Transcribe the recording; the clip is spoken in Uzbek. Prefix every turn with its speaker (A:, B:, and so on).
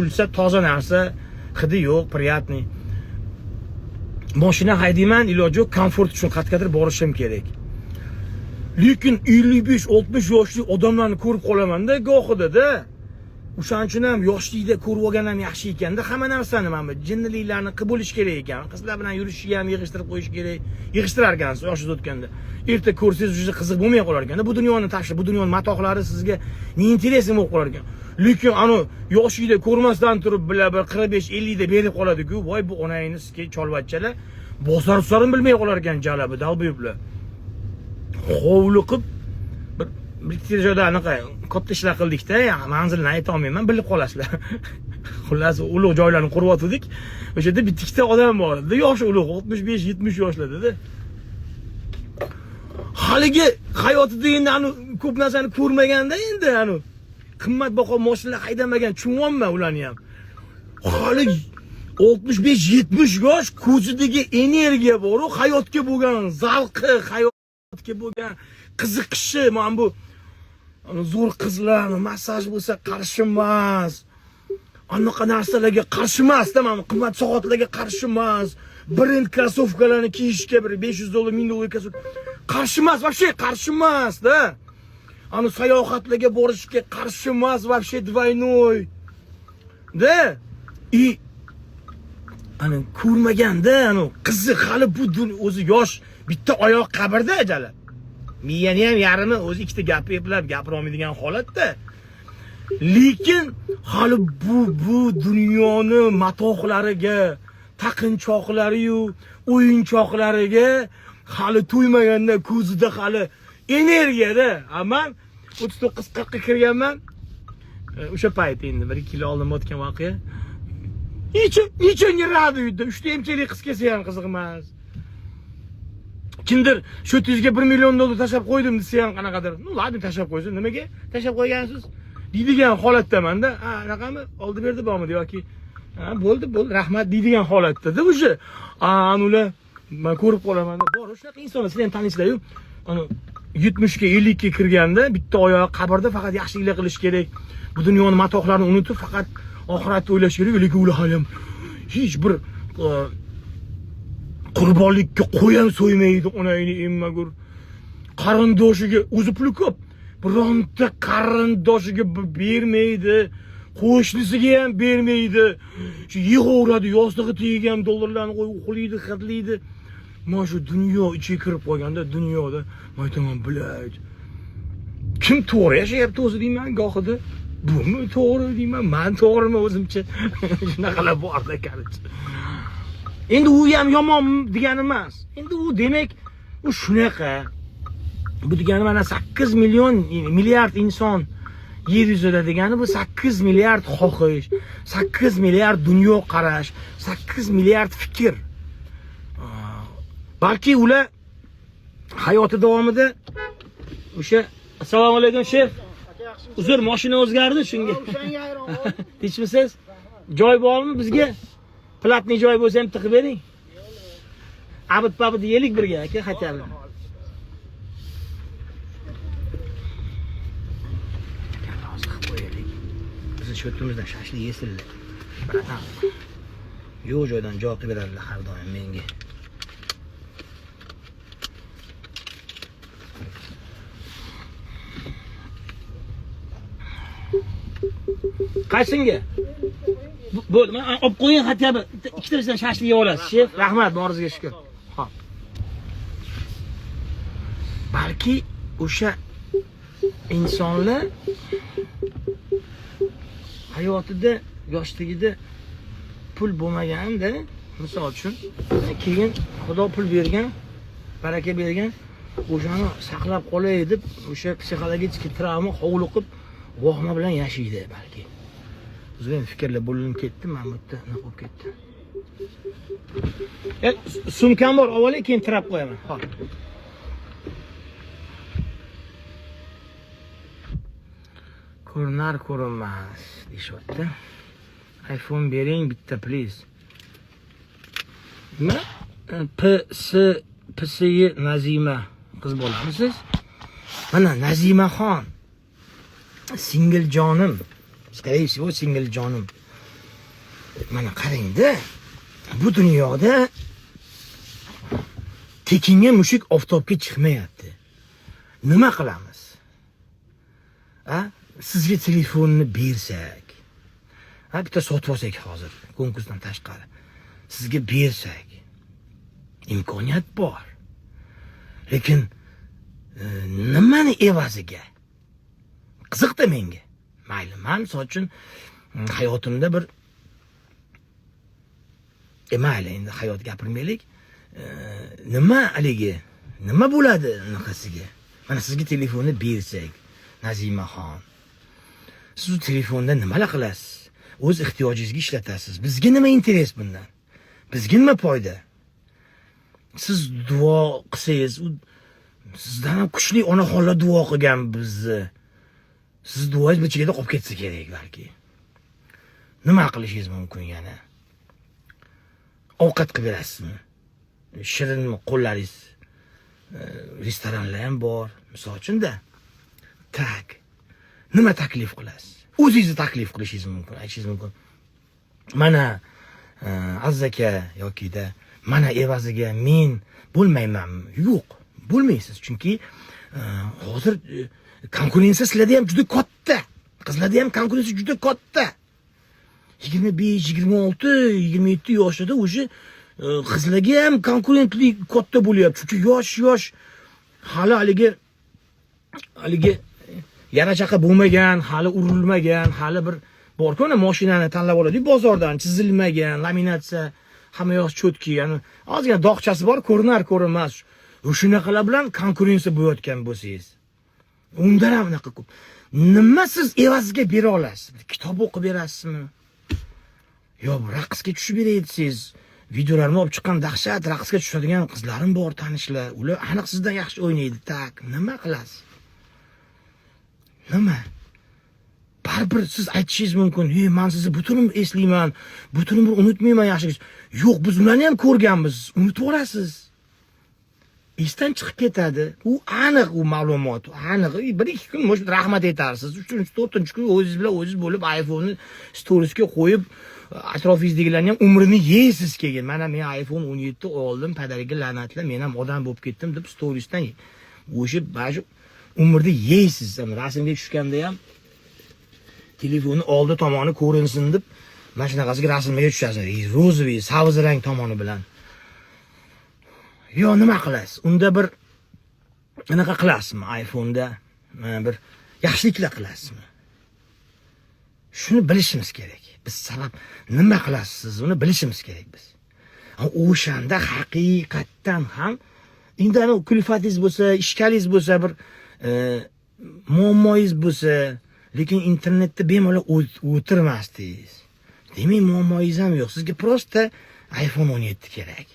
A: Yuvilsa toza narsa, hidi yo'q, приятный. Mashina haydayman, iloji yo'q, komfort uchun qayergadir borishim kerak. Lekin 55-60 yoshli odamlarni ko'rib qolaman-da gohida-da. O'shaning uchun ham yoshlikda ko'rib olgan ham yaxshi ekanda hamma narsani, mana bu jinniliklarni qilib bo'lish kerak ekan. Qizlar bilan yurishni ham yig'ishtirib qo'yish kerak. Yig'ishtirar ekansiz yoshingiz o'tganda. Erta ko'rsangiz juda qiziq bo'lmay qolar ekanda. Bu dunyoni tashlab, bu dunyoni matohlari sizga неинтересный bo'lib qolar ekan. Lekin anu yoshlikda ko'rmasdan turib bular bir 45-50 da berib qoladi-ku. Voy bu onangni sizga cholvachchalar bosar tusarini bilmay qolar ekan jalabi, долбоёб lar. Hovliqib bir bitta joyda anaqa katta ishlar qildikda, manzilini ayta olmayman, bilib qolasizlar. Xullas, ulug' joylarni quryotgandik. O'sha yerda bitta ikkita odam bor edi, yoshi ulug', 65-70 yoshlardada. Haligi hayotida endi anu ko'p narsani ko'rmaganda, endi anu qimmatbaho mashinalar haydamagan, tushunyapman ularni ham. Hali 65-70 yosh, ko'zidagi energiya bor-u, hayotga bo'lgan zavqi, hayotga bo'lgan qiziqishi, mana bu zo'r qizlar, massaj bo'lsa qarshi emas. Anaqa narsalarga qarshi emas-da, mana qimmat soatlarga qarshi emas. Brend krossovkalarni kiyishga bir 500 dollar, 1000 dollar krossovka qarshi emas, вообще qarshi emas-da. Anu sayohatlarga borishga qarshi emas, вообще двойной. Да? И ana ko'rmaganda, anu qiziq hali bu o'zi yosh, bitta oyoq qabrda jala. Miyani ham yarmi o'zi ikkita gapni eplab gapira olmaydigan holatda. Lekin hali bu dunyoni matohlariga, taqinchoqlari-yu, o'yinchoqlariga hali to'ymaganda ko'zida hali energiyada. A man 39-40 ga kirganman. O'sha payt endi 1-2 yil oldin o'tgan voqea. Ничего, ничего не радует. Uchta emchakli qiz kelsa ham qiziq emas. Kimdir shu yuzga 1 million dollar tashlab qo'ydim desa ham qanaqadir. Ну ладно, tashlab qo'ysin. Nimaga tashlab qo'ygansiz? Deydigan holatdamanda. Ha, anaqami? Oldi berdi bormidi yoki ha, bo'ldi, bo'ldi, rahmat deydigan holatda-da уже. A, ular man ko'rib qolaman. Bor, shunaqa insonlar, sizlar ham taniysizlar-yu. Ana 70 ga 50 ga kirganda bitta oyog'i qabrda, faqat yaxshiliklar qilish kerak. Bu dunyoni matohlarini unutib, faqat oxiratni o'ylash kerak, lekin ular hali ham hech bir qurbonlikka qo'y ham so'ymaydi, onangni emmagur. Qarindoshiga o'zi puli ko'p. Bironta qarindoshiga bermaydi. Qo'shnisiga ham bermaydi. Shu yig'averadi, yostig'i tagiga ham dollarlarni qo'yib uxlaydi, hidlaydi. Mana shu dunyo ichiga kirib qolganda dunyoda man aytaman, блядь. Kim to'g'ri yashayapti o'zi deyman gohida. Bumi to'g'ri deyman, man to'g'rimi o'zimcha. Shunaqalar borda, короче. Endi u ham yomon degani emas. Endi u demak, u shunaqa. Bu degani mana 8 million milliard inson yer yuzida degani, bu 8 milliard xohish, 8 milliard dunyo qarash, 8 milliard fikr. Balki ular hayoti davomida o'sha. Assalomu alaykum, шеф. Uzr, mashina o'zgardi shunga. Tinchmisiz? Joy bormi bizga? Платный joy bo'lsa ham tiqib bering. Обед pabid yelik birga aka, хотя бы. Hozir qilib qo'yaylik. Bizni счёт imizdan shashlik yesinlar. Братан. Yo'q joydan joy qilib beradilar har doim menga. Qaysinga? Bo'ldi, mana olib qo'ying хотя бы. Ikkitasidan shashlik yeb olasiz, шеф. Rahmat, boringizga shukur. Xo'p. Balki o'sha insonlar hayotida yoshligida pul bo'lmaganda, misol uchun, keyin Xudo pul bergan, baraka bergan, o'shani saqlab qolay deb o'sha psixologik travma hovliqib vahima bilan yashaydi balki. O'zim fikrlar bo'linib ketdi, mana bu yerda nima bo'lib ketdi. Sumkam bor, avval keyin tirab qo'yaman. Hop. Ko'rinar ko'rinmas deyishyapti. iPhone bering bitta, please. Nima? P S P S Nazima qiz bolamisiz? Mana Nazimaxon. Singil jonim. Скорее всего, singil jonim. Mana qarangda, bu dunyoda tekinga mushuk oftobga chiqmayapti. Nima qilamiz? A, sizga telefonni bersak, ha, bitta sotib olsak hozir konkursdan tashqari sizga bersak, imkoniyat bor, lekin nimani evaziga? Qiziqda menga. Mayli, man misol uchun hayotimda bir mayli, endi hayot gapirmaylik. Nima haligi, nima bo'ladi anaqasiga? Mana sizga telefonni bersak, Nazimaxon, siz u telefonda nimalar qilasiz? O'z ehtiyojingizga ishlatasiz. Bizga nima интерес bundan? Bizga nima foyda? Siz duo qilsangiz, u sizdan ham kuchli onaxonlar duo qilgan bizni. Siz duoyingiz bir chekkada qolib ketsa kerak balki. Nima qilishingiz mumkin yana? Ovqat qilib berasizmi? Shirinmi qo'llaringiz? Restoranlar ham bor misol uchunda. Так, nima taklif qilasiz? O'zingizni taklif qilishingiz mumkin, aytishingiz mumkin: mana, Aziz aka, yokida mana evaziga men bo'lmaymanmi? Yo'q, bo'lmaysiz, chunki hozir konkurensiya sizlarda ham juda katta, qizlarda ham konkurensiya juda katta. 25, 26, 27 yoshida уже qizlarga ham konkurentlik katta bo'lyapti, chunki yosh hali haligi yara chaqa bo'lmagan, hali urilmagan, hali bir borku, ana mashinani tanlab oladi bozordan, chizilmagan, laminatsiya, hamma yoq чёткий, ya'ni ozgina dog'chasi bor, ko'rinar ko'rinmas, shunaqalar bilan konkurensiya bo'layotgan bo'lsangiz, undan ham unaqa ko'p. Nima siz evaziga bera olasiz? Kitob o'qib berasizmi yo raqsga tushib beray desangiz, videolarimni olib chiqqan, dahshat raqsga tushadigan qizlarim bor, tanishlar, ular aniq sizdan yaxshi o'ynaydi. Так, nima qilasiz? Nima? Baribir siz aytishingiz mumkin: "Ey, man sizni butun umr eslayman, butun umr unutmayman yaxshi." Yo'q, biz ularni ham ko'rganmiz, unutib yuborasiz, esdan chiqib ketadi. U aniq, u ma'lumot aniq. Bir ikki kun может rahmat aytarsiz, uchinchi, to'rtinchi kun o'zingiz bilan o'zingiz bo'lib, iPhone'ni storiesga qo'yib, atrofingizdagilarni ham umrini yeysiz keyin. "Mana men iPhone 17 oldim, padariga la'natlar, men ham odam bo'lib ketdim", deb storiesdan o'sha mana shu umrni yeysiz. Rasmga tushganda ham telefonni oldi tomoni ko'rinsin deb mana shunaqasiga rasmga tushasiz, розовый, sabzi rang tomoni bilan. Yo nima qilasiz unda? Bir anaqa qilasizmi iPhone'da, bir yaxshiliklar qilasizmi? Shuni bilishimiz kerak biz. Sabab nima qilasiz siz, uni bilishimiz kerak biz. O'shanda haqiqatdan ham endi anavi kulfatingiz bo'lsa, ishkalingiz bo'lsa, bir muammoyingiz bo'lsa, lekin internetda bemalol o'tirmasdingiz. Demak, muammoyingiz ham yo'q, sizga просто iPhone 17 kerak.